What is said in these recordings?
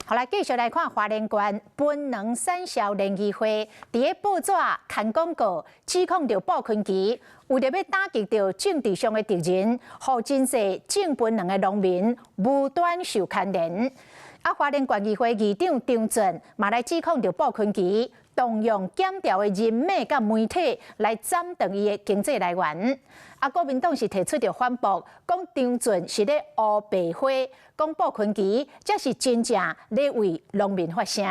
好來，繼續來看花蓮縣檳榔產銷聯誼會，佇咧報紙刊廣告，指控著傅崑萁，為著欲打擊著政治上的敵人，予真濟種檳榔的農民無端受牽連。啊，花蓮縣議會議長張俊嘛來指控著傅崑萁，動用檢調的人脈佮媒體來斬斷伊的經濟來源。啊，國民黨是提出著反駁，講張俊是咧烏白花，講傅崑萁才是真正咧為農民發聲。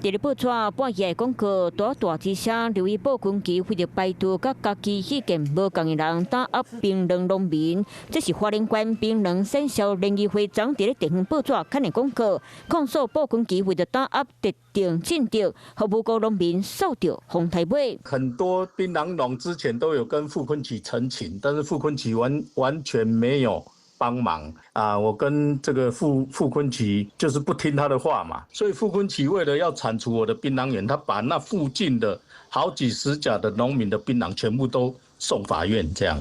佇咧報紙半頁廣告，大大之聲留意傅崑萁為著排除佮家己意見無仝的人，打壓檳榔農民。這是花蓮縣檳榔產銷聯誼會昨佇咧地方報紙刊的廣告，控訴傅崑萁為著打壓特定政敵，予無辜農民受著風頭尾。很多檳榔農之前都有跟傅崑萁陳情，但是傅崑萁完完全沒有幫忙啊！我跟這個傅崑萁就是不聽他的話嘛，所以傅崑萁為了要鏟除我的檳榔園，他把那附近的好幾十家的農民的檳榔全部都送法院，這樣。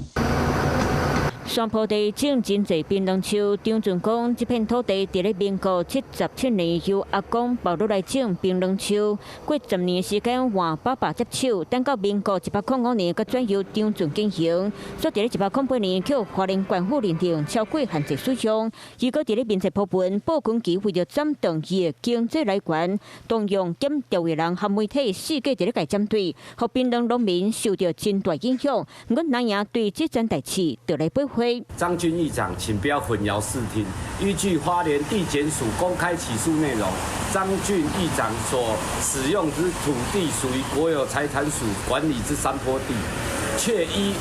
山坡地種真濟檳榔樹，張俊講，這片土地佇咧民國77年由阿公包落來種檳榔樹，過10年時間換爸爸接手，等到民國105年，閣轉由張俊經營。煞佇咧108年，予花蓮縣府認定超過限制使用，伊閣佇咧面冊鋪文，傅崑萁為著斬斷伊的經濟來源，動用檢調的人和媒體四界佇咧共針對，予檳榔農民受著真大影響。毋過藍營對這件代誌就來駁回。張俊議長，請不要混淆視聽。依據花蓮地檢署公開起訴內容，張俊議長所使用之土地屬於國有財產署管理之山坡地，卻依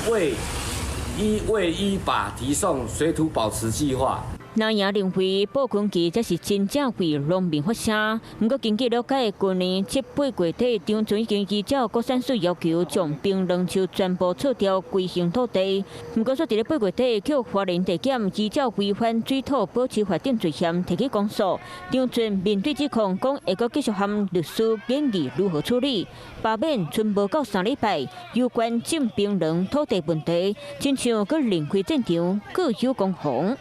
未依法提送水土保持計劃。藍營認為傅崑萁才是真正為農民發聲。毋過根據了解，舊年七八月底，張俊已經依照國產署要求，將檳榔樹全部撤掉規行土地。毋過，煞佇咧八月底，予花蓮地檢依照違反水土保持法等罪嫌提起公訴。張俊面對指控，講會閣繼續和律師研議如何處理。罷免賰無夠3禮拜，有關種檳榔土地問題，親像閣另開戰場，各有攻防。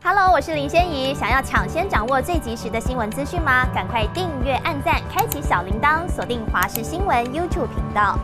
Hello，我是林仙怡。想要搶先掌握最及時的新聞資訊嗎？趕快訂閱、按讚、開啟小鈴鐺，鎖定華視新聞 YouTube 頻道。